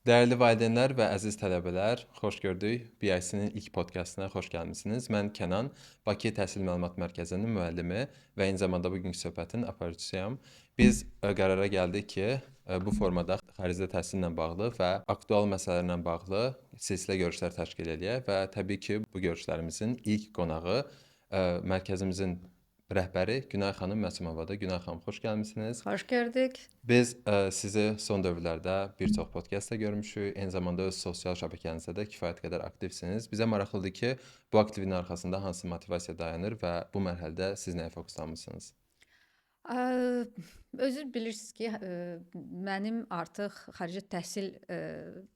Dəyərli valideynlər və əziz tələbələr, xoş gördük. BIC-nin ilk podkastına xoş gəlmisiniz. Mən Kənan, Bakı Təhsil Məlumat Mərkəzinin müəllimi və eyni zamanda bugünkü söhbətin aparıcısıyam. Biz qərara gəldik ki, bu formada xaricdə təhsillə bağlı və aktual məsələlərlə bağlı silsilə görüşlər təşkil eləyək və təbii ki, bu görüşlərimizin ilk qonağı mərkəzimizin rəhbəri Günay xanım Məsumovadır. Günay xanım, xoş gəlmisiniz. Xoş gördük. Biz sizi son dövrlərdə bir çox podkastda görmüşük. Eyni zamanda öz sosial şəbəkənizdə də kifayət qədər aktivsiniz. Bizə maraqlıdır ki, bu aktivliyin arxasında hansı motivasiya dayanır və bu mərhələdə siz nəyə fokuslanmısınız? Özünüz bilirsiniz ki, mənim artıq xarici təhsil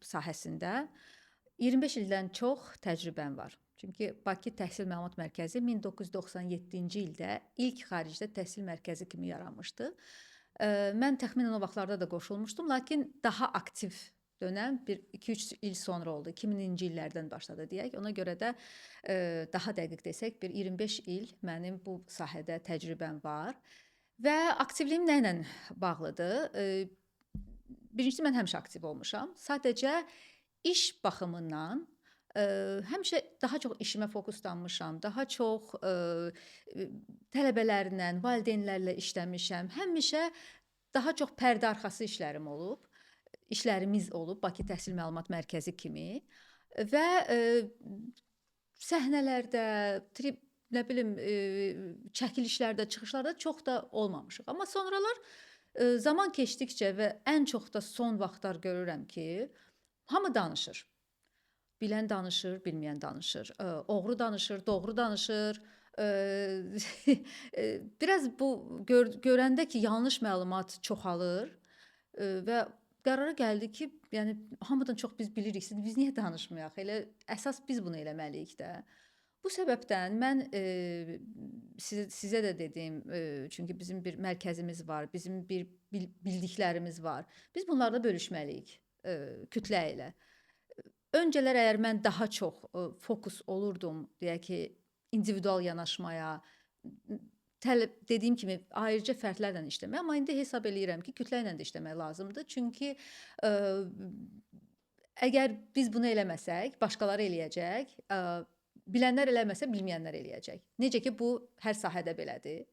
sahəsində 25 ildən çox təcrübəm var. Çünki Bakı Təhsil Məlumat Mərkəzi 1997-ci ildə ilk xaricdə təhsil mərkəzi kimi yaranmışdı. Mən təxminən o vaxtlarda da qoşulmuşdum, lakin daha aktiv dönəm bir 2-3 il sonra oldu. 2000-ci illərdən başladı deyək. Ona görə də daha dəqiq desək, bir 25 il mənim bu sahədə təcrübəm var. Və aktivliyim nə ilə bağlıdır? Birincisi mən həmişə aktiv olmuşam. Sadəcə iş baxımından həmişə daha çox işimə fokuslanmışam, daha çox tələbələrlə, valideynlərlə işləmişəm. Həmişə daha çox pərdə arxası işlərim olub, işlərimiz olub Bakı Təhsil Məlumat Mərkəzi kimi və səhnələrdə, nə bilim, çəkilişlərdə, çıxışlarda çox da olmamışıq. Amma sonralar zaman keçdikcə və ən çox da son vaxtlar görürəm ki, hamı danışır. Bilən danışır, bilməyən danışır. Oğru danışır, doğru danışır. Biraz bu görəndə ki, yanlış məlumat çoxalır və qərara gəldi ki, yəni hamıdan çox biz bilirik, biz niyə danışmayaq? Elə əsas biz bunu eləməliyik də. Bu səbəbdən mən sizə də dedim, çünki bizim bir mərkəzimiz var, bizim bir bildiklərimiz var. Biz bunlarla bölüşməliyik kütlə ilə. Öncələr əgər mən daha çox fokus olurdum, deyək ki, individual yanaşmaya, dediyim kimi ayrıca fərdlərlə işləməyə, amma indi hesab eləyirəm ki, kütlə ilə də işləmək lazımdır. Çünki əgər biz bunu eləməsək, başqaları eləyəcək, bilənlər eləməsə, bilməyənlər eləyəcək. Necə ki, bu hər sahədə belədir.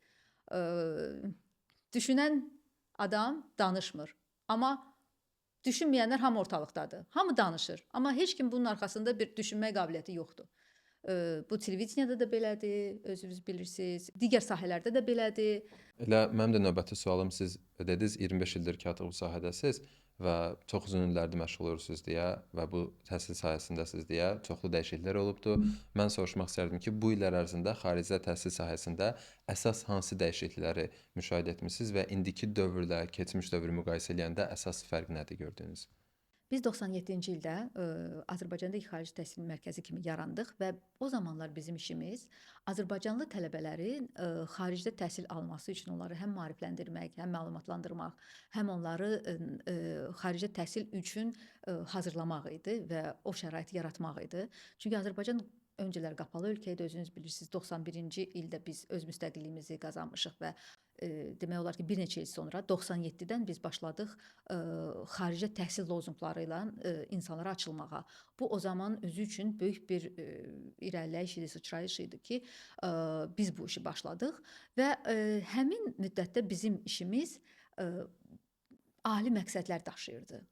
Düşünən adam danışmır, amma düşünməyənlər hamı ortalıqdadır. Hamı danışır, amma heç kim bunun arxasında bir düşünmək qabiliyyəti yoxdur. Bu televideniyada da belədir, özünüz bilirsiniz. Digər sahələrdə də belədir. Elə mənim də növbəti sualım, siz dediniz 25 ildir ki, artıq bu sahədəsiz və çox uzun illərdir məşğul olursunuz deyə və bu təhsil sahəsindəsiniz deyə çoxlu dəyişikliklər olubdur. Mən soruşmaq istərdim ki, bu illər ərzində xaricdə təhsil sahəsində əsas hansı dəyişiklikləri müşahidə etmisiniz və indiki dövrlə keçmiş dövrü müqayisə eləyəndə əsas fərq nədir gördüyünüz? Biz 97-ci ildə Azərbaycanda ilk xarici təhsil mərkəzi kimi yarandıq və o zamanlar bizim işimiz azərbaycanlı tələbələrin xaricdə təhsil alması üçün onları həm maarifləndirmək, həm məlumatlandırmaq, həm onları xaricdə təhsil üçün hazırlamaq idi və o şəraiti yaratmaq idi. Çünki Azərbaycan öncələr qapalı ölkə idi, özünüz bilirsiniz, 91-ci ildə biz öz müstəqilliyimizi qazanmışıq və demək olar ki, bir neçə il sonra 97-dən biz başladıq xaricdə təhsil lozunqları ilə insanlara açılmağa. Bu o zaman özü üçün böyük bir irəliləyiş idi, sıçrayış idi ki, biz bu işi başladıq və həmin müddətdə bizim işimiz ali məqsədlər daşıyırdı.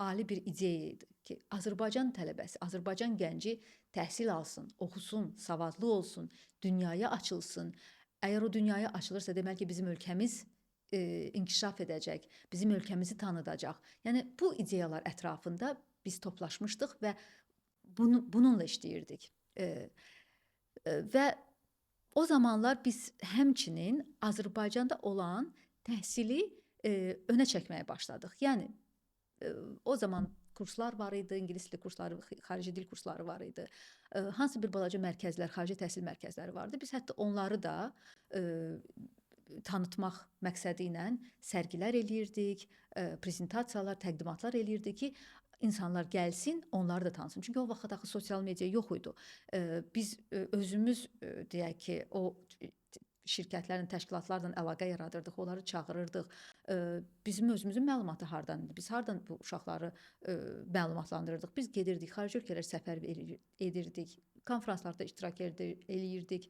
Ali bir ideya idi ki, Azərbaycan tələbəsi, Azərbaycan gənci təhsil alsın, oxusun, savadlı olsun, dünyaya açılsın. Əgər o dünyaya açılırsa, deməli ki, bizim ölkəmiz inkişaf edəcək, bizim ölkəmizi tanıdacaq. Yəni, bu ideyalar ətrafında biz toplaşmışdıq və bununla işləyirdik. Və o zamanlar biz həmçinin Azərbaycanda olan təhsili önə çəkməyə başladıq. Yəni, o zaman kurslar var idi, ingilis dili kursları, xarici dil kursları var idi. Hansı bir balaca mərkəzlər, xarici təhsil mərkəzləri vardı. Biz hətta onları da tanıtmaq məqsədi ilə sərgilər eləyirdik, prezentasiyalar, təqdimatlar eləyirdik ki, insanlar gəlsin, onları da tanısın. Çünki o vaxt axı sosial media yox idi. Biz özümüz deyək ki, o şirkətlərlə, təşkilatlarla əlaqə yaradırdıq, onları çağırırdıq. Bizim özümüzün məlumatı hardan idi? Biz hardan bu uşaqları məlumatlandırırdıq? Biz gedirdik, xarici ölkələrə səfər edirdik, konfranslarda iştirak eləyirdik,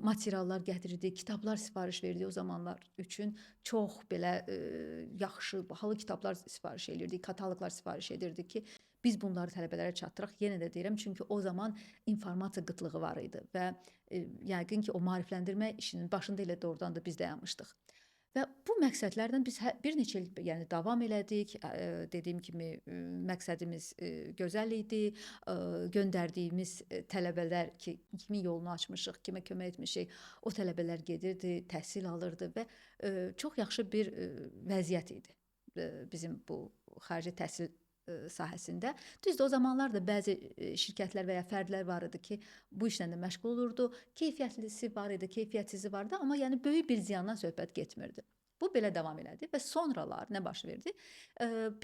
materiallar gətirirdik, kitablar sifariş verirdik o zamanlar üçün. Çox belə yaxşı, bahalı kitablar sifariş eləyirdik, kataloqlar sifariş edirdik ki, biz bunları tələbələrə çatdıraq. Yenə də deyirəm, çünki o zaman informasiya qıtlığı var idi və yəqin ki, o maarifləndirmə işinin başında elə doğrudan da biz dayanmışdıq. Və bu məqsədlərdən biz bir neçə il, yəni davam elədik. Dediyim kimi məqsədimiz gözəl idi. Göndərdiyimiz tələbələr ki, kimin yolunu açmışıq, kimə kömək etmişik, o tələbələr gedirdi, təhsil alırdı və çox yaxşı bir vəziyyət idi bizim bu xarici təhsil sahəsində. Düzdür, o zamanlar da bəzi şirkətlər və ya fərdlər var idi ki, bu işlə də məşğul olurdu. Keyfiyyətlisi var idi, keyfiyyətsizi var idi, amma yəni böyük bir ziyandan söhbət getmirdi. Bu belə davam elədi və sonralar nə baş verdi?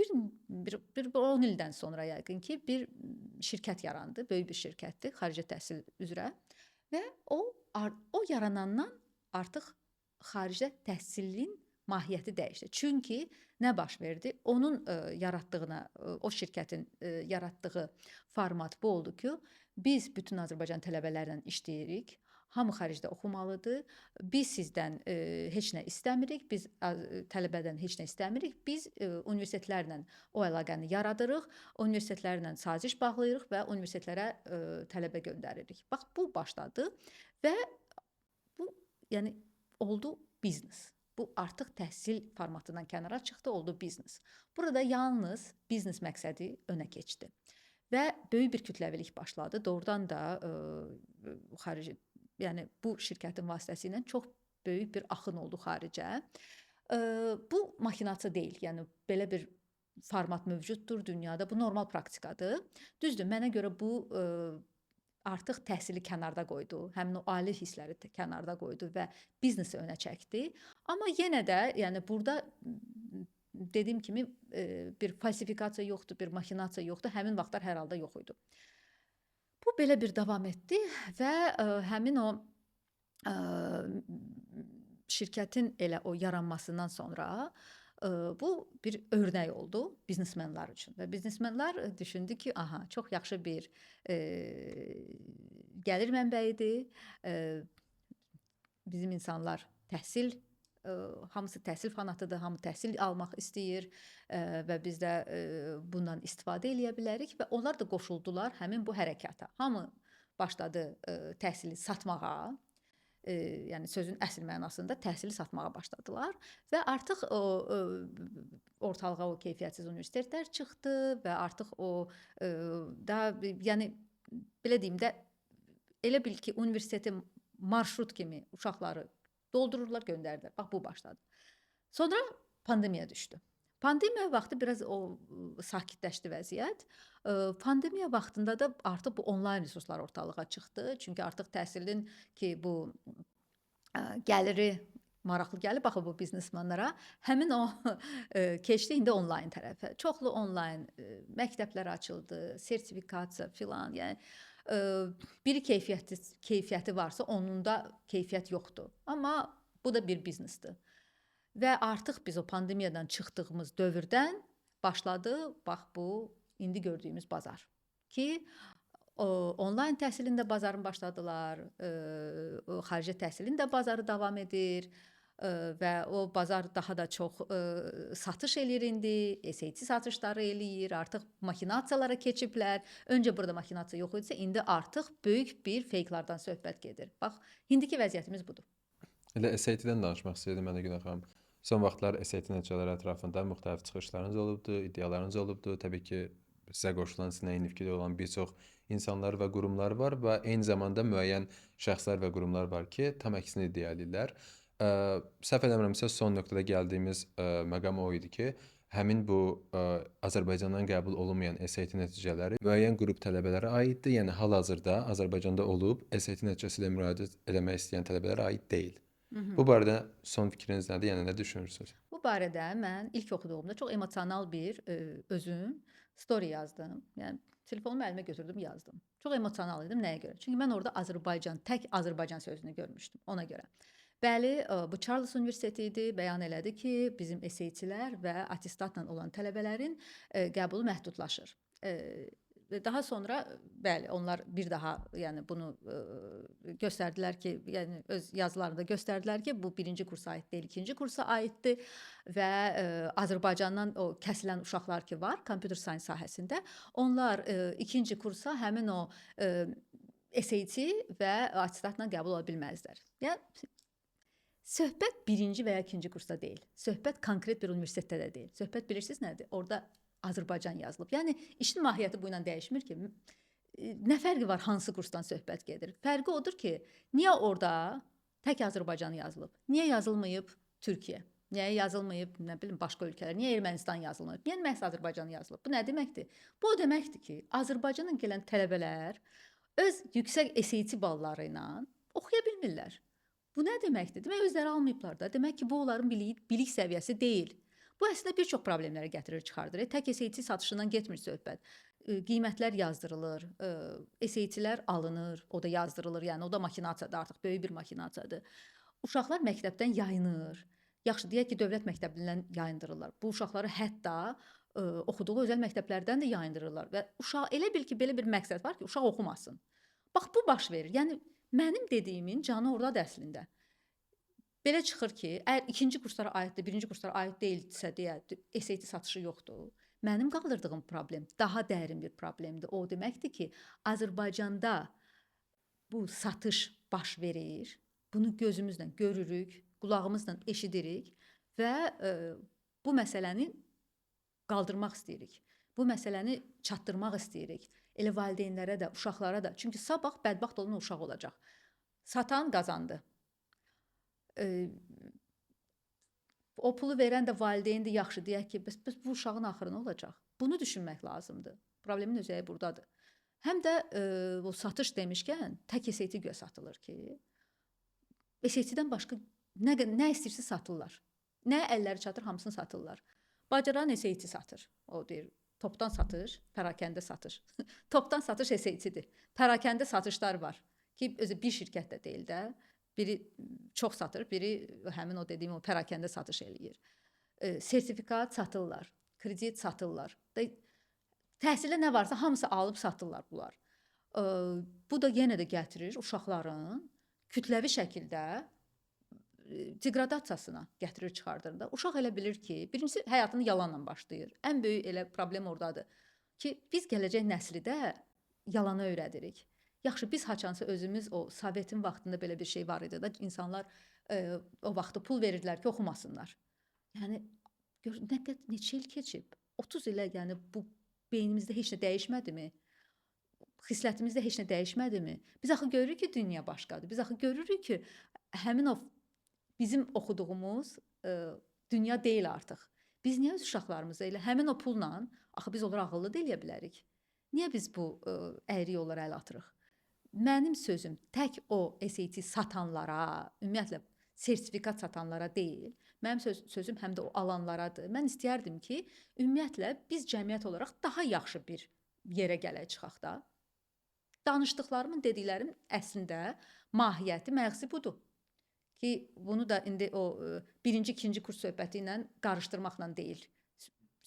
Bir 10 ildən sonra yəqin ki, bir şirkət yarandı, böyük bir şirkətdir, xarici təhsil üzrə və o yaranandan artıq xaricdə təhsilin mahiyyəti dəyişdi. Çünki nə baş verdi? Onun yaratdığına, o şirkətin yaratdığı format bu oldu ki, biz bütün Azərbaycan tələbələrlə işləyirik. Hamı xaricdə oxumalıdır. Biz sizdən heç nə istəmirik. Biz tələbədən heç nə istəmirik. Biz universitetlərlə o əlaqəni yaradırıq, universitetlərlə saziş bağlayırıq və universitetlərə tələbə göndəririk. Bax, bu başladı və bu, yəni oldu biznes. Bu artıq təhsil formatından kənara çıxdı, oldu biznes. Burada yalnız biznes məqsədi önə keçdi və böyük bir kütləvilik başladı. Doğrudan da xarici, yəni bu şirkətin vasitəsilə çox böyük bir axın oldu xaricə. Bu makinasiya deyil, yəni belə bir format mövcuddur dünyada, bu normal praktikadır. Düzdür, mənə görə bu artıq təhsili kənarda qoydu, həmin o ali hissləri kənarda qoydu və biznesi önə çəkdi. Amma yenə də, yəni burada dediyim kimi bir falsifikasiya yoxdur, bir makinasiya yoxdur, həmin vaxtlar hər halda yox idi. Bu belə bir davam etdi və həmin o şirkətin elə o yaranmasından sonra bu bir örnək oldu biznesmenlər üçün və biznesmenlər düşündü ki, aha, çox yaxşı bir gəlir mənbəyidir. Bizim insanlar təhsil, hamısı təhsil fanatıdır, hamı təhsil almaq istəyir və biz də bundan istifadə eləyə bilərik və onlar da qoşuldular həmin bu hərəkata. Hamı başladı təhsili satmağa. Yəni sözün əsl mənasında təhsili satmağa başladılar və artıq o ortalığa o keyfiyyətsiz universitetlər çıxdı və artıq o da, yəni belə deyim də, elə bil ki, universiteti marşrut kimi uşaqları doldururlar, göndərirlər. Bax, bu başladı. Sonra pandemiya düşdü. Pandemiya vaxtı biraz o sakitləşdi vəziyyət. Pandemiya vaxtında da artıq bu onlayn resurslar ortalığa çıxdı. Çünki artıq təhsilin ki, bu gəliri maraqlı gəlib baxı bu biznesmenlərə. Həmin o keçdi indi onlayn tərəfə. Çoxlu onlayn məktəblər açıldı, sertifikasiya filan. Yəni biri keyfiyyəti varsa, onun da keyfiyyət yoxdur. Amma bu da bir biznesdir. Və artıq biz o pandemiyadan çıxdığımız dövrdən başladı, bax bu indi gördüyümüz bazar ki, onlayn təhsilin də bazarını başladılar, xarici təhsilin də bazarı davam edir və o bazar daha da çox satış eləyir indi, SAT satışları eləyir, artıq makinasiyalara keçiblər. Öncə burada makinasiya yox idisə, indi artıq böyük bir fake'lardan söhbət gedir. Bax, indiki vəziyyətimiz budur. Elə SAT-dən danışmaq istəyirdim mən də, Günel xanım. Son vaxtlar SAT nəticələri ətrafında müxtəlif çıxışlarınız olubdur, iddialarınız olubdur. Təbii ki, sizə qoşulan, sizinlə eyni fikirdə olan bir çox insanlar və qurumlar var və eyni zamanda müəyyən şəxslər və qurumlar var ki, tam əksini iddia edirlər. Səhv eləmirəmsə, son nöqtədə gəldiyimiz məqam o idi ki, həmin bu Azərbaycandan qəbul olunmayan SAT nəticələri müəyyən qrup tələbələrə aiddir. Yəni hal-hazırda Azərbaycanda olub SAT nəticəsi ilə müraciət eləmək istəyən tələbələrə aid deyil. Bu barədə son fikriniz nədir? Yəni nə düşünürsünüz? Bu barədə mən ilk oxuduğumda çox emosional bir özüm story yazdım. Yəni telefonumu əlimə götürdüm, yazdım. Çox emosional idim. Nəyə görə? Çünki mən orada Azərbaycan, tək Azərbaycan sözünü görmüşdüm ona görə. Bəli, bu Charles Universiteti idi, bəyan elədi ki, bizim SAT-lər və attestatla olan tələbələrin qəbulu məhdudlaşır. Və daha sonra bəli, onlar bir daha, yəni bunu göstərdilər ki, yəni öz yazılarında göstərdilər ki, bu birinci kursa aid deyil, ikinci kursa aiddir və Azərbaycandan o kəsilən uşaqlar ki var, computer science sahəsində, onlar ikinci kursa həmin o SAT və attestatla qəbul ola bilməzlər. Yəni söhbət birinci və ya ikinci kursda deyil. Söhbət konkret bir universitetdə də deyil. Söhbət bilirsiniz nədir? Orada Azərbaycan yazılıb. Yəni işin mahiyyəti bu ilə dəyişmir ki. Nə fərqi var hansı kursdan söhbət gedir? Fərqi odur ki, niyə orada tək Azərbaycan yazılıb? Niyə yazılmayıb Türkiyə? Niyə yazılmayıb, nə bilim, başqa ölkələr? Niyə Ermənistan yazılmayıb? Niyə məhz Azərbaycan yazılıb? Bu nə deməkdir? Bu o deməkdir ki, Azərbaycandan gələn tələbələr öz yüksək SAT balları ilə oxuya bilmirlər. Bu nə deməkdir? Demək özləri almayıblar da. Demək ki, bu onların bilik səviyyəsi deyil. Bu əslində bir çox problemlərə gətirir, çıxardır. Tək SAT satışından getmir söhbət. Qiymətlər yazdırılır, SAT-lər alınır, o da yazdırılır. Yəni o da makinasiyadır artıq, böyük bir makinasiyadır. Uşaqlar məktəbdən yayınır. Yaxşı, deyək ki, dövlət məktəbindən yayındırırlar. Bu uşaqları hətta oxuduğu özəl məktəblərdən də yayındırırlar və uşaq elə bil ki, belə bir məqsəd var ki, uşaq oxumasın. Bax bu baş verir. Yəni mənim dediyimin canı ordadır əslində. Belə çıxır ki, əgər ikinci kurslara aiddir, birinci kurslara aid deyilsə deyə SAT satışı yoxdur. Mənim qaldırdığım problem daha dərin bir problemdir. O deməkdir ki, Azərbaycanda bu satış baş verir. Bunu gözümüzlə görürük, qulağımızla eşidirik və bu məsələni qaldırmaq istəyirik. Bu məsələni çatdırmaq istəyirik. Elə valideynlərə də, uşaqlara da. Çünki sabah bədbəxt olan uşaq olacaq. Satan qazandı. O pulu verən də valideyndir, yaxşı deyək ki, bəs bu uşağın axırı nə olacaq? Bunu düşünmək lazımdır. Problemin özəyi buradadır. Həm də o satış demişkən tək SAT güya satılır ki, SAT-dən başqa nə istəyirsə satırlar. Nə əlləri çatır, hamısını satırlar. Bacaran SAT satır. O deyir, topdan satış, pərakəndə satış. Topdan satış SAT-dir. Pərakəndə satışlar var ki, özü bir şirkət də deyil də. Biri çox satır, biri həmin o dediyim o pərakəndə satış eləyir. Sertifikat satırlar, kredit satırlar. Təhsildə nə varsa hamısı alıb satırlar bunlar. Bu da yenə də gətirir uşaqların kütləvi şəkildə deqradasiyasına gətirir, çıxardır da. Uşaq elə bilir ki, birincisi həyatını yalanla başlayır. Ən böyük elə problem oradadır ki, biz gələcək nəsli də yalana öyrədirik. Yaxşı, biz haçansa özümüz o Sovetin vaxtında belə bir şey var idi da, insanlar o vaxtı pul verirdilər ki, oxumasınlar. Yəni, gör, nə qədər, neçə il keçib? 30 ilə, yəni bu beynimizdə heç nə dəyişmədimi? Xislətimizdə heç nə dəyişmədimi? Biz axı görürük ki, dünya başqadır. Biz axı görürük ki, həmin o bizim oxuduğumuz dünya deyil artıq. Biz niyə öz uşaqlarımıza elə həmin o pulla, axı biz onları ağıllı da eləyə bilərik. Niyə biz bu əyri yollara əl atırıq? Mənim sözüm tək o SAT satanlara, ümumiyyətlə sertifikat satanlara deyil. Mənim sözüm həm də o alanlaradır. Mən istəyərdim ki, ümumiyyətlə biz cəmiyyət olaraq daha yaxşı bir yerə gələk çıxaq da. Danışdıqlarımın, dediklərim əslində mahiyyəti, məğzi budur. Ki bunu da indi o birinci, ikinci kurs söhbəti ilə qarışdırmaqla deyil.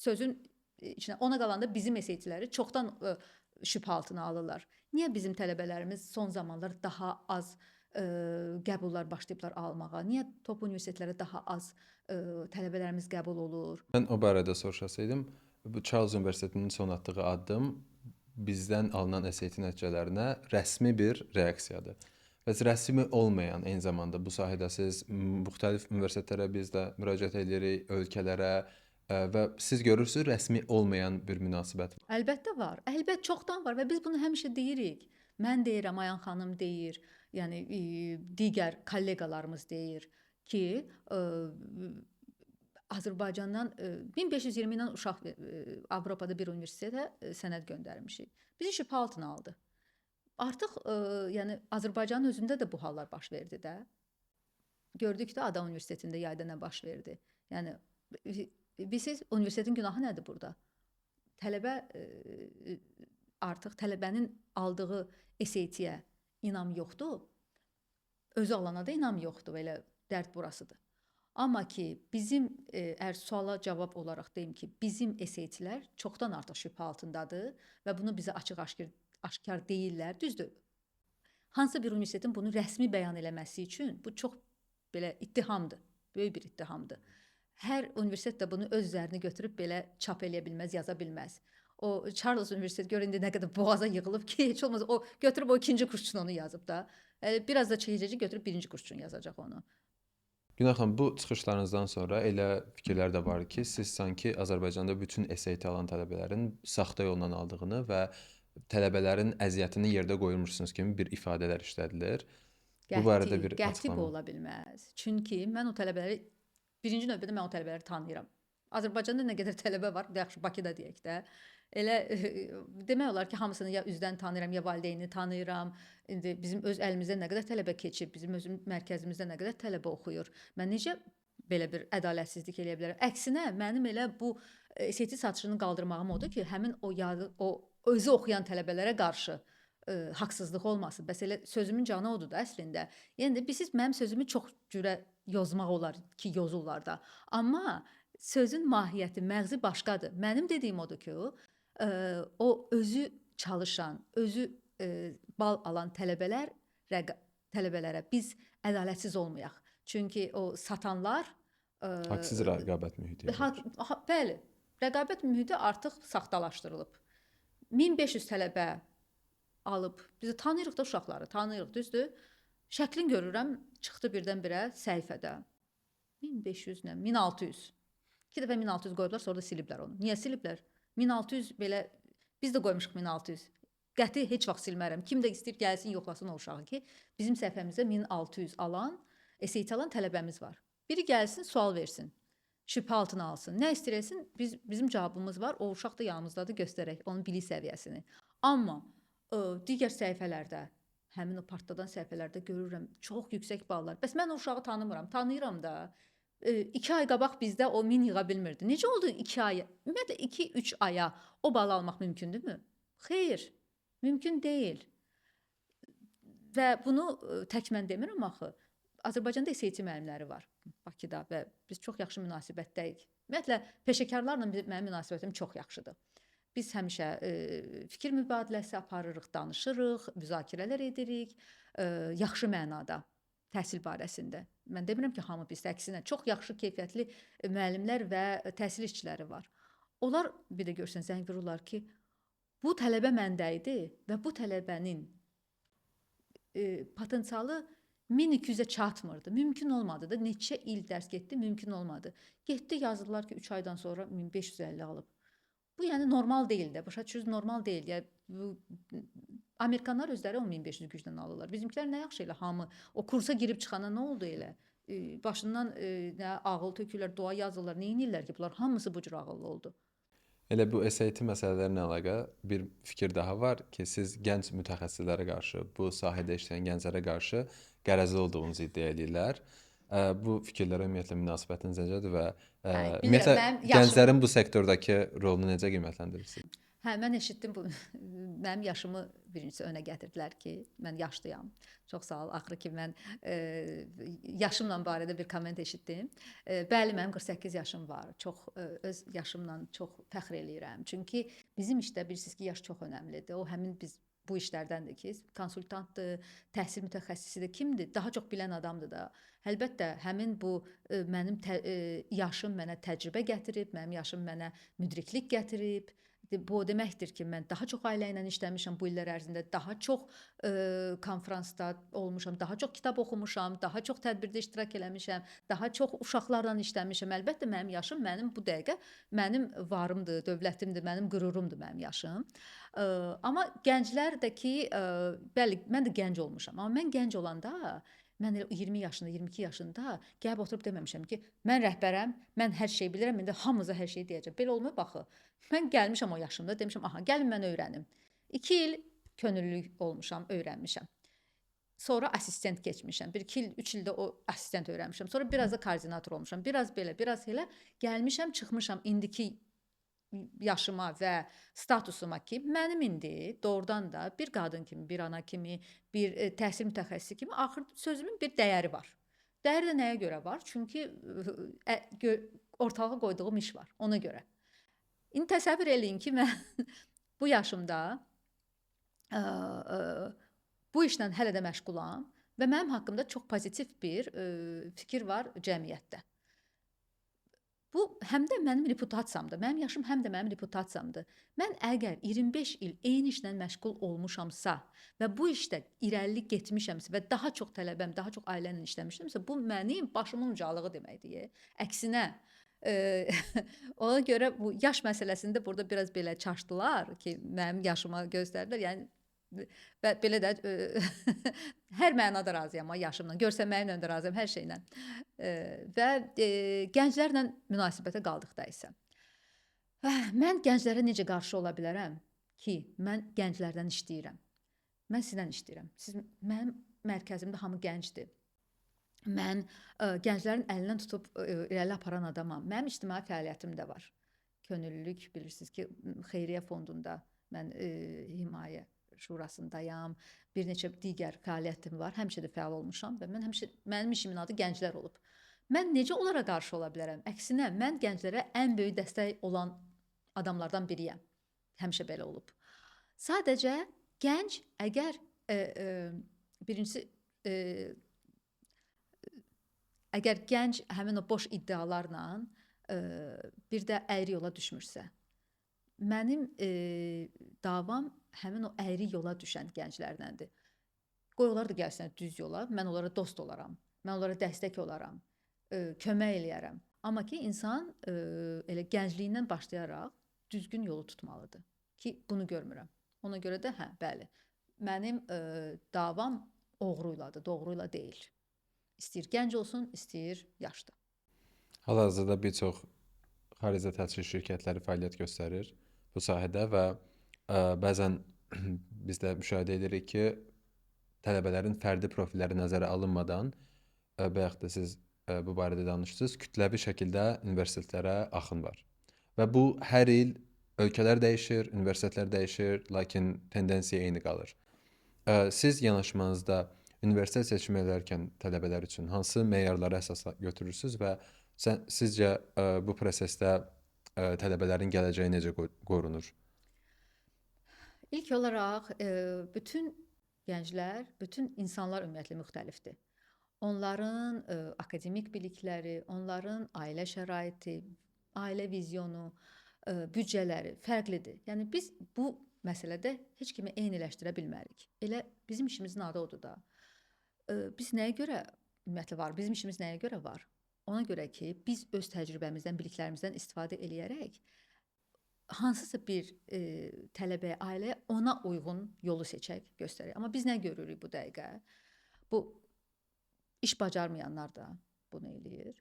Sözün içinə ona qalanda bizim SAT-ləri çoxdan şübhə altına alırlar. Niyə bizim tələbələrimiz son zamanlar daha az qəbullar başlayıblar almağa? Niyə top universitetlərə daha az tələbələrimiz qəbul olur? Mən o barədə soruşasaydım, bu Charles Universitetinin son atdığı addım bizdən alınan SAT nəticələrinə rəsmi bir reaksiyadır. Bəs rəsmi olmayan, eyni zamanda bu sahədə siz müxtəlif universitetlərə biz də müraciət edirik, ölkələrə və siz görürsünüz rəsmi olmayan bir münasibət var. Əlbəttə var. Əlbəttə çoxdan var və biz bunu həmişə deyirik. Mən deyirəm, Ayan xanım deyir, yəni digər kolleqalarımız deyir ki, Azərbaycandan 1520 ilə uşaq Avropada bir universitetə sənəd göndərmişik. Bizi şübhə altına aldı. Artıq yəni Azərbaycanın özündə də bu hallar baş verdi də. Gördük də Ada Universitetində yayda nə baş verdi. Yəni bilirsiniz, universitetin günahı nədir burada? Tələbə artıq tələbənin aldığı SAT-yə inam yoxdur. Özü alana da inam yoxdur. Elə Dərd burasıdır. Amma ki, bizim əgər suala cavab olaraq deyim ki, bizim SAT-lər çoxdan artıq şübhə altındadır və bunu bizə açıq-aşkar deyirlər. Düzdür. Hansısa bir universitetin bunu rəsmi bəyan eləməsi üçün bu çox belə ittihamdır. Böyük bir ittihamdır. Hər universitet də bunu öz üzərinə götürüb belə çap eləyə bilməz, yaza bilməz. O Charles Universitet gör indi nə qədər boğaza yığılıb ki, heç olmasa o götürüb o ikinci kurs üçün onu yazıb da. Biraz da çəkəcək, götürüb birinci kurs üçün yazacaq onu. Günay xanım, bu çıxışlarınızdan sonra elə fikirlər də var ki, siz sanki Azərbaycanda bütün SAT alan tələbələrin saxta yolla aldığını və tələbələrin əziyyətini yerdə qoymursunuz kimi bir ifadələr işlədilir. Bu barədə bir Qəti açıqlama. Bu ola bilməz. Çünki mən o tələbələri birinci növbədə mən o tələbələri tanıyıram. Azərbaycanda nə qədər tələbə var, yaxşı Bakıda deyək də. Elə demək olar ki, hamısını ya üzdən tanıyıram, ya valideynini tanıyıram. İndi bizim öz əlimizdə nə qədər tələbə keçib, bizim öz mərkəzimizdə nə qədər tələbə oxuyur. Mən necə belə bir ədalətsizlik eləyə bilərəm? Əksinə, mənim elə bu SAT satışını qaldırmağım odur ki, həmin o o özü oxuyan tələbələrə qarşı haqsızlıq olmasın. Bəs elə sözümün canı odur da əslində. Yəni siz mənim sözümü çox cürə yozmaq olar ki, yozurlar da. Amma sözün mahiyyəti, məğzi başqadır. Mənim dediyim odur ki, o özü çalışan, özü bal alan tələbələrə biz ədalətsiz olmayaq. Çünki o satanlar haqsız rəqabət mühiti. Bəli, rəqabət mühiti artıq saxtalaşdırılıb. 1500 tələbə alıb. Biz tanıyırıq da uşaqları, tanıyırıq, düzdür? Şəklin görürəm, çıxdı birdən-birə səhifədə. 1500 nə? 1600. 2 dəfə 1600 qoyublar, sonra da siliblər onu. Niyə siliblər? 1600 belə, biz də qoymuşuq 1600. Qəti heç vaxt silmərəm. Kim də istəyir gəlsin, yoxlasın o uşağı ki, bizim səhifəmizdə 1600 alan, SAT alan tələbəmiz var. Biri gəlsin, sual versin. Şübhə altına alsın. Nə istəyir etsin, bizim cavabımız var. O uşaq da yanımızdadır, göstərək onun bilik səviyyəsini. Amma digər səhifələrdə, həmin o partladan səhifələrdə görürəm çox yüksək ballar. Bəs mən o uşağı tanımıram, tanıyıram da. 2 ay qabaq bizdə o 1000 yığa bilmirdi. Necə oldu 2 aya? Ümumiyyətlə 2-3 aya o balı almaq mümkündürmü? Xeyr, mümkün deyil. Və bunu tək mən demirəm axı. Azərbaycanda SAT müəllimləri var Bakıda və biz çox yaxşı münasibətdəyik. Ümumiyyətlə peşəkarlarla mənim münasibətim çox yaxşıdır. Biz həmişə fikir mübadiləsi aparırıq, danışırıq, müzakirələr edirik, yaxşı mənada təhsil barəsində. Mən demirəm ki, hamı pisdir, əksinə çox yaxşı keyfiyyətli müəllimlər və təhsil işçiləri var. Onlar bir də görsən zəng vururlar ki, bu tələbə məndə idi və bu tələbənin potensialı 1200-ə çatmırdı. Mümkün olmadı da. Neçə il dərs getdi, mümkün olmadı. Getdi, yazdılar ki, 3 aydan sonra 1550 alıb. Bu yəni normal deyil də. Başa düşürsünüz, normal deyil. Yəni bu Amerikanlar özləri 10500 güclə alırlar. Bizimkilər nə yaxşı elə hamı o kursa girib çıxana nə oldu elə? Başından nə ağıl tökürlər, dua yazırlar, nə edirlər ki, bunlar hamısı bu cür ağıllı oldu. Elə bu SAT məsələlərinə əlaqə bir fikir daha var ki, siz gənc mütəxəssislərə qarşı, bu sahədə işləyən gənclərə qarşı qərəzli olduğunuzu iddia edirlər. Bu fikirlərə ümumiyyətlə münasibətiniz necədir və ümumiyyətlə gənclərin bu sektordakı rolunu necə qiymətləndirirsiniz? Hə, mən eşitdim bu. Mənim yaşımı birincisi önə gətirdilər ki, mən yaşlıyam. Çox sağ ol. Axırı ki, mən yaşımla barədə bir komment eşitdim. Bəli, mənim 48 yaşım var. Çox öz yaşımla çox fəxr eləyirəm. Çünki bizim işdə bilirsiniz ki, yaş çox önəmlidir. O həmin biz bu işlərdəndir ki, konsultantdır, təhsil mütəxəssisidir, kimdir? Daha çox bilən adamdır da. Əlbəttə, həmin bu mənim yaşım mənə təcrübə gətirib, mənim yaşım mənə müdriklik gətirib. Bu o deməkdir ki, mən daha çox ailə ilə işləmişəm bu illər ərzində, daha çox konfransda olmuşam, daha çox kitab oxumuşam, daha çox tədbirdə iştirak eləmişəm, daha çox uşaqlarla işləmişəm. Əlbəttə, mənim yaşım mənim bu dəqiqə mənim varımdır, dövlətimdir, mənim qürurumdur mənim yaşım. Amma gənclər də ki, bəli, mən də gənc olmuşam. Amma mən gənc olanda, mən elə 20 yaşında, 22 yaşında gəlib oturub deməmişəm ki, mən rəhbərəm, mən hər şeyi bilirəm, indi hamınıza hər şeyi deyəcəm. Belə olmuyor baxı. Mən gəlmişəm o yaşımda, demişəm, aha, gəlin mən öyrənim. 2 il könüllülük olmuşam, öyrənmişəm. Sonra asistent keçmişəm. 1-2 il, 3 ildə o asistent öyrənmişəm. Sonra biraz da koordinator olmuşam. Biraz belə, biraz elə gəlmişəm, çıxmışam indiki yaşıma və statusuma ki, mənim indi doğrudan da bir qadın kimi, bir ana kimi, bir təhsil mütəxəssisi kimi axır sözümün bir dəyəri var. Dəyəri də nəyə görə var? Çünki ortalığa qoyduğum iş var, ona görə. İndi təsəvvür eləyin ki, mən bu yaşımda bu işlə hələ də məşğulam və mənim haqqımda çox pozitiv bir fikir var cəmiyyətdə. Bu həm də mənim reputasiyamdır. Mənim yaşım həm də mənim reputasiyamdır. Mən əgər 25 il eyni işlə məşğul olmuşamsa və bu işdə irəli getmişəmsə və daha çox tələbəm, daha çox ailə ilə işləmişəmsə, bu mənim başımın ucalığı deməkdir. Əksinə, ona görə bu yaş məsələsində burada biraz belə çaşdılar ki, mənim yaşıma göstərdilər. Yəni və belə də hər mənada razıyam yaşımla, görsənməyimlə də razıyam, hər şeylə. Və gənclərlə münasibətə qaldıqda isə mən gənclərə necə qarşı ola bilərəm ki, mən gənclərdən işləyirəm. Mən sizlə işləyirəm. Siz mənim mərkəzimdə hamı gəncdir. Mən gənclərin əlindən tutub irəli aparan adamam. Mənim ictimai fəaliyyətim də var. Könüllülük, bilirsiniz ki, Xeyriyyə fondunda mən himayə şurasındayam. Bir neçə digər fəaliyyətim var. Həmişə də fəal olmuşam və mən həmişə mənim işimin adı gənclər olub. Mən necə onlara qarşı ola bilərəm? Əksinə, mən gənclərə ən böyük dəstək olan adamlardan biriyəm. Həmişə belə olub. Sadəcə gənc əgər birincisi əgər gənc həmin o boş iddialarla bir də əyri yola düşmürsə, mənim davam həmin o əyri yola düşən gənclərləndir. Qoy onlar da gəlsinlər düz yola, mən onlara dost olaram, mən onlara dəstək olaram, kömək eləyərəm. Amma ki, insan elə gəncliyindən başlayaraq düzgün yolu tutmalıdır ki, bunu görmürəm. Ona görə də hə, bəli, mənim davam oğruyladır, doğruyla deyil. İstəyir gənc olsun, istəyir yaşlı. Hal-hazırda bir çox xaricdə təhsil şirkətləri fəaliyyət göstərir bu sahədə və bəzən biz də müşahidə edirik ki, tələbələrin fərdi profilləri nəzərə alınmadan, bayaq da siz bu barədə danışdınız, kütləvi şəkildə universitetlərə axın var. Və bu hər il ölkələr dəyişir, universitetlər dəyişir, lakin tendensiya eyni qalır. Siz yanaşmanızda universitet seçimi edərkən tələbələr üçün hansı meyarları əsas götürürsüz və sizcə bu prosesdə tələbələrin gələcəyi necə qorunur? İlk olaraq bütün gənclər, bütün insanlar ümumiyyətlə müxtəlifdir. Onların akademik bilikləri, onların ailə şəraiti, ailə vizyonu, büdcələri fərqlidir. Yəni biz bu məsələdə heç kimi eyniləşdirə bilmərik. Elə bizim işimizin adı odur da. Biz nəyə görə ümumiyyətlə var? Bizim işimiz nəyə görə var? Ona görə ki, biz öz təcrübəmizdən, biliklərimizdən istifadə eləyərək hansısa bir tələbəyə, ailəyə ona uyğun yolu seçək, göstərək. Amma biz nə görürük bu dəqiqə? Bu iş bacarmayanlar da bunu eləyir.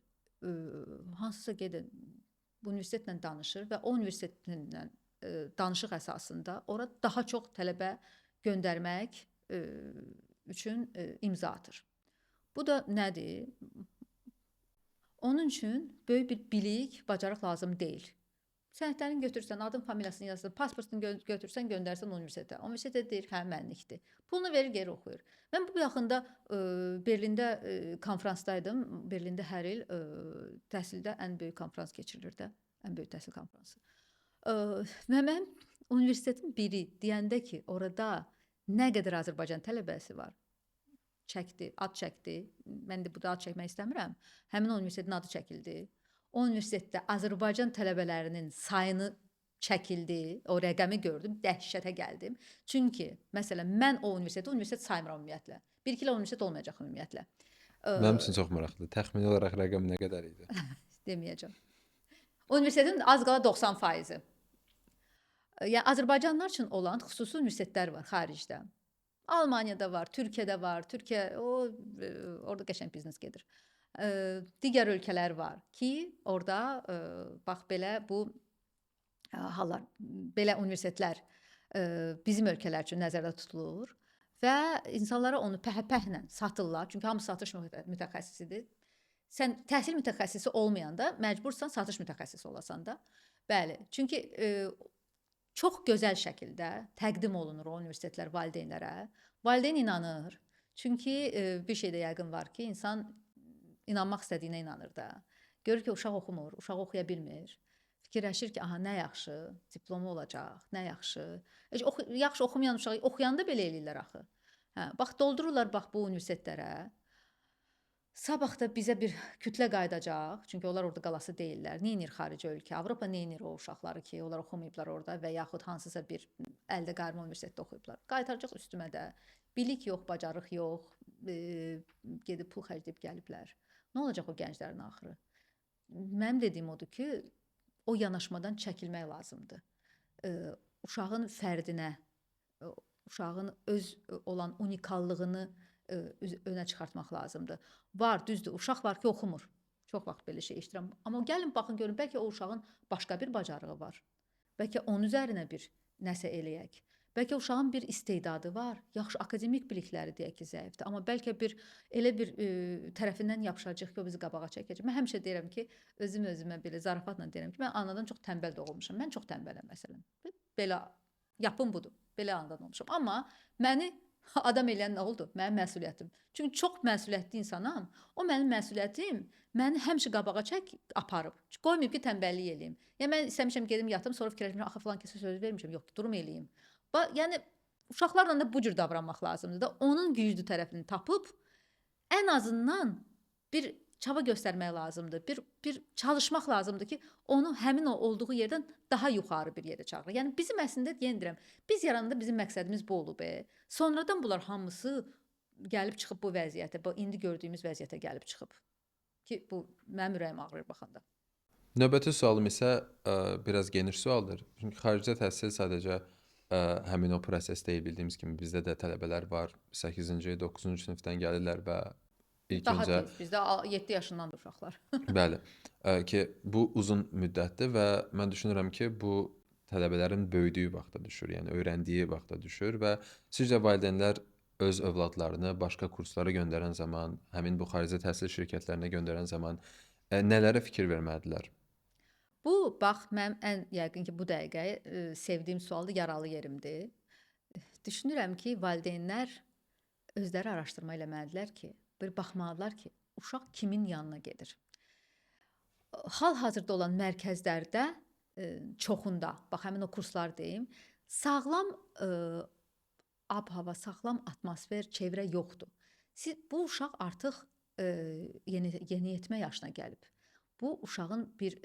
Hansısa gedir, bu universitetlə danışır və o universitetlə danışıq əsasında ora daha çox tələbə göndərmək üçün imza atır. Bu da nədir? Onun üçün böyük bir bilik, bacarıq lazım deyil. Sənədlərini götürsən, adın, familiyasını yazsan, pasportunu götürsən, göndərsən universitetə. Universitetə deyir, hə, mənlikdir. Pulunu verir, geri oxuyur. Mən bu yaxında Berlində konfransdaydım. Berlində hər il təhsildə ən böyük konfrans keçirilir də, ən böyük təhsil konfransı. Və mən universitetin biri deyəndə ki, orada nə qədər Azərbaycan tələbəsi var, çəkdi, ad çəkdi. Mən də burada ad çəkmək istəmirəm. Həmin o universitetin adı çəkildi. O universitetdə Azərbaycan tələbələrinin sayını çəkildi, o rəqəmi gördüm, dəhşətə gəldim. Çünki, məsələn, mən o universiteti universitet saymıram ümumiyyətlə. Bir-iki ilə universitet olmayacaq ümumiyyətlə. Mənim üçün çox maraqlıdır. Təxmini olaraq rəqəm nə qədər idi? Deməyəcəm. Universitetin az qala 90%-i. Yəni, Azərbaycanlılar üçün olan xüsusi universitetlər var xaricdə. Almaniyada var, Türkiyədə var. Türkiyə, orada qəşəng biznes gedir. Digər ölkələr var ki, orada bax belə bu hallar, belə universitetlər bizim ölkələr üçün nəzərdə tutulur və insanlara onu pəhpəhlə satırlar. Çünki hamı satış mütəxəssisidir. Sən təhsil mütəxəssisi olmayanda məcbursan satış mütəxəssisi olasan da. Bəli, çünki çox gözəl şəkildə təqdim olunur o universitetlər valideynlərə. Valideyn inanır. Çünki bir şey də yəqin var ki, insan İnanmaq istədiyinə inanır da. Görür ki, uşaq oxumur, uşaq oxuya bilmir. Fikirləşir ki, aha nə yaxşı, diplomu olacaq, nə yaxşı. Heç yaxşı oxumayan uşaq oxuyanda belə eləyirlər axı. Hə, bax doldururlar bax bu universitetlərə. Sabah da bizə bir kütlə qayıdacaq, çünki onlar orada qalası deyillər. Nə edir xarici ölkə? Avropa nə edir o uşaqları ki, onlar oxumayıblar orada və yaxud hansısa bir əldə qayırma universitetdə oxuyublar. Qaytaracaq üstümə də. Bilik yox, bacarıq yox, gedib pul xərcləyib gəliblər. Nə olacaq o gənclərin axırı? Mənim dediyim odur ki, o yanaşmadan çəkilmək lazımdır. Uşağın fərdinə, uşağın öz olan unikallığını önə çıxartmaq lazımdır. Var, düzdür, uşaq var ki, oxumur. Çox vaxt belə şey eşidirəm. Amma gəlin baxın görün, bəlkə o uşağın başqa bir bacarığı var. Bəlkə onun üzərinə bir nəsə eləyək. Bəlkə uşağın bir istedadı var. Yaxşı akademik bilikləri deyək ki, zəifdir. Amma bəlkə bir elə bir tərəfindən yapışacaq ki, o bizi qabağa çəkəcək. Mən həmişə deyirəm ki, özüm özümə belə zarafatla deyirəm ki, mən anadan çox tənbəl doğulmuşam. Mən çox tənbələm məsələn. Belə yapım budur. Belə anadan olmuşam. Amma məni adam eləyən nə oldu? Mənim məsuliyyətim. Çünki çox məsuliyyətli insanam. O mənim məsuliyyətim məni həmişə qabağa çək aparıb. Qoymayıb ki, tənbəllik eləyim. Yəni mən istəmişəm gedim yatım, sonra fikirləşmişəm, axı filan kəsə söz vermişəm. Yox, durum eləyim. Yəni uşaqlarla da bu cür davranmaq lazımdır da. Onun güclü tərəfini tapıb ən azından bir çaba göstərmək lazımdır. Bir çalışmaq lazımdır ki, onu həmin o olduğu yerdən daha yuxarı bir yerə çağırır. Yəni bizim əslində yenə deyirəm, biz yarananda bizim məqsədimiz bu olub. Sonradan bunlar hamısı gəlib çıxıb bu vəziyyətə, bu indi gördüyümüz vəziyyətə gəlib çıxıb. Ki bu mənim ürəyim ağrıyır baxanda. Növbəti sualım isə biraz geniş sualdır. Çünki xaricdə təhsil sadəcə həmin o proses deyil, bildiyimiz kimi bizdə də tələbələr var, 8-ci, 9-cu sinifdən gəlirlər və ilk daha öncə tez, bizdə 7 yaşındandır uşaqlar. Bəli, ki bu uzun müddətdir və mən düşünürəm ki, bu tələbələrin böyüdüyü vaxta düşür, yəni öyrəndiyi vaxta düşür və sizcə valideynlər öz övladlarını başqa kurslara göndərən zaman, həmin bu xarici təhsil şirkətlərinə göndərən zaman nələrə fikir verməlidirlər? Bu, bax, mənim ən yəqin ki, bu dəqiqə sevdiyim sualdır, yaralı yerimdir. Düşünürəm ki, valideynlər özləri araşdırma eləməlidirlər ki, bir baxmalıdırlar ki, uşaq kimin yanına gedir. Hal-hazırda olan mərkəzlərdə çoxunda, bax həmin o kurslar deyim, sağlam ab-hava, sağlam atmosfer, çevrə yoxdur. Bu uşaq artıq yeniyetmə yaşına gəlib. Bu uşağın bir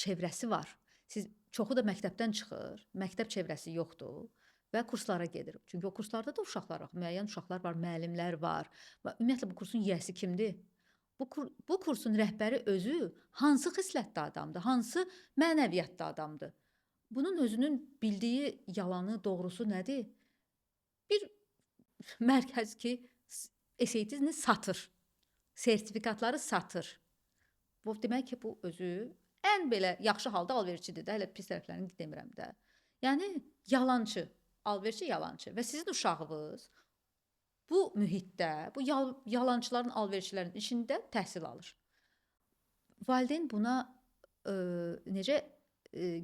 çevrəsi var. Siz çoxu da məktəbdən çıxır, məktəb çevrəsi yoxdur və kurslara gedir. Çünki o kurslarda da uşaqlar var, müəyyən uşaqlar var, müəllimlər var. Və ümumiyyətlə bu kursun yiyəsi kimdir? Bu kursun rəhbəri özü hansı xislətdə adamdır, hansı mənəviyyatda adamdır? Bunun özünün bildiyi yalanı, doğrusu nədir? Bir mərkəz ki, SAT-ni satır, sertifikatları satır. Bu demək ki, bu özü ən belə yaxşı halda alverçidir də, hələ pis tərəflərini demirəm də. Yəni yalançı, alverçi yalançı və sizin uşağınız bu mühitdə, bu yalançıların, alverçilərin içində təhsil alır. Valideyn buna necə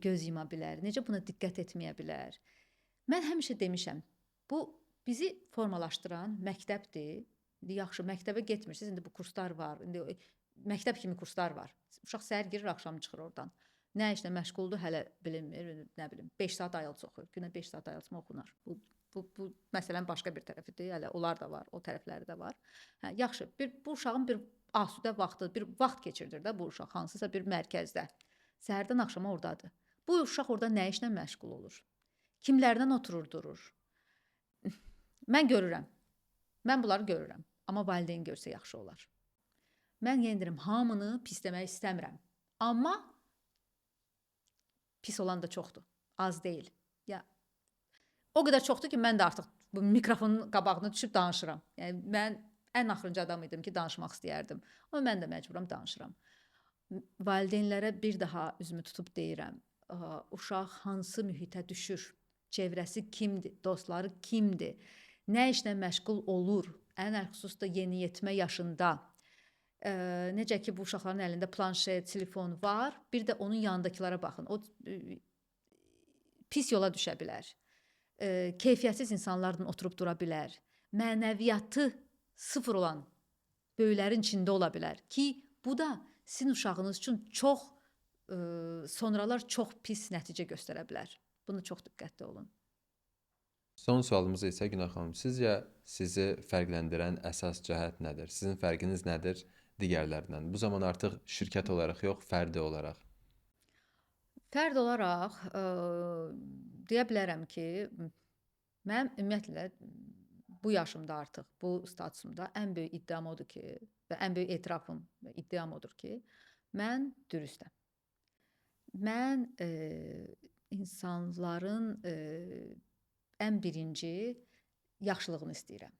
göz yuma bilər, necə buna diqqət etməyə bilər? Mən həmişə demişəm, bu bizi formalaşdıran məktəbdir. İndi yaxşı, məktəbə getmirsiniz, indi bu kurslar var, indi məktəb kimi kurslar var. Uşaq səhər girir, axşam çıxır oradan. Nə işlə məşğuldur hələ bilinmir, nə bilim, 5 saat IELTS oxuyur. Günə 5 saat IELTS mı oxunar? Bu məsələnin başqa bir tərəfidir. Hələ onlar da var, o tərəfləri də var. Hə, yaxşı, bu uşağın bir asudə vaxtı, bir vaxt keçirdir də bu uşaq hansısa bir mərkəzdə. Səhərdən axşama oradadır. Bu uşaq orada nə işlə məşğul olur? Kimlərdən oturur, durur? Mən görürəm. Mən bunları görürəm. Amma valideyn görsə yaxşı olar. Mən yenə deyirəm, hamını pis demək istəmirəm. Amma pis olan da çoxdur. Az deyil. Ya, o qədər çoxdur ki, mən də artıq bu mikrofonun qabağına düşüb danışıram. Yəni mən ən axırıncı adam idim ki, danışmaq istəyərdim. Amma mən də məcburam, danışıram. Valideynlərə bir daha üzümü tutub deyirəm. Uşaq hansı mühitə düşür? Çevrəsi kimdir? Dostları kimdir? Nə işlə məşğul olur? Ən xüsusda yeniyetmə yaşında. Necə ki, bu uşaqların əlində planşet, telefon var, bir də onun yanındakılara baxın. O pis yola düşə bilər. Keyfiyyətsiz insanlarla oturub dura bilər. Mənəviyyatı sıfır olan Böyüklərin içində ola bilər ki, bu da sizin uşağınız üçün çox sonralar çox pis nəticə göstərə bilər. Bunu çox diqqətli olun. Son sualımız isə Günay xanım, sizcə sizi fərqləndirən əsas cəhət nədir? Sizin fərqiniz nədir digərlərindən? Bu zaman artıq şirkət olaraq yox, fərdi olaraq. Fərd olaraq deyə bilərəm ki, mənim ümumiyyətlə bu yaşımda artıq, bu statusumda ən böyük iddiam odur ki, və ən böyük etirafım və iddiam odur ki, mən dürüstəm. Mən insanların ən birinci yaxşılığını istəyirəm.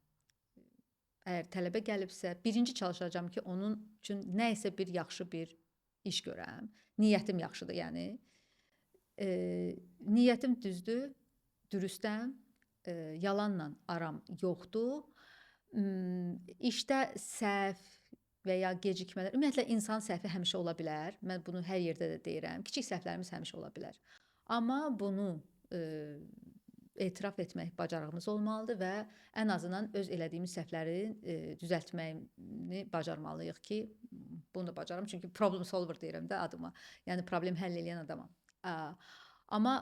Əgər tələbə gəlibsə, birinci çalışacağam ki, onun üçün nə isə bir yaxşı bir iş görəm. Niyyətim yaxşıdır, yəni. Niyyətim düzdür, dürüstəm, yalanla aram yoxdur. İşdə səhv və ya gecikmələr, ümumiyyətlə insan səhvi həmişə ola bilər. Mən bunu hər yerdə də deyirəm. Kiçik səhvlərimiz həmişə ola bilər. Amma bunu etiraf etmək bacarığımız olmalıdır və ən azından öz elədiyimiz səhvləri düzəltməyini bacarmalıyıq ki, bunu da bacarıram. Çünki problem solver deyirəm də adıma. Yəni problem həll eləyən adamam. Amma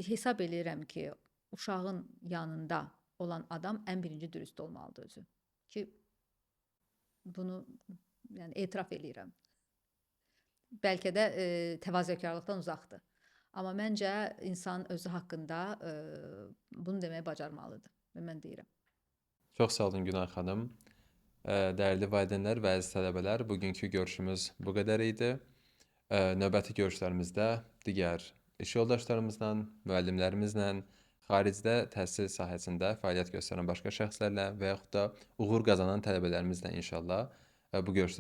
hesab eləyirəm ki, uşağın yanında olan adam ən birinci dürüst olmalıdır özü. Ki bunu yəni etiraf eləyirəm. Bəlkə də təvazökarlıqdan uzaqdır. Amma məncə insan özü haqqında bunu deməyi bacarmalıdır və mən deyirəm. Çox sağ olun Günay xanım. Dəyərli valideynlər və əziz tələbələr, bugünkü görüşümüz bu qədər idi. Növbəti görüşlərimizdə digər iş yoldaşlarımızla, müəllimlərimizlə, xaricdə təhsil sahəsində fəaliyyət göstərən başqa şəxslərlə və yaxud da uğur qazanan tələbələrimizlə inşallah bu görüşlər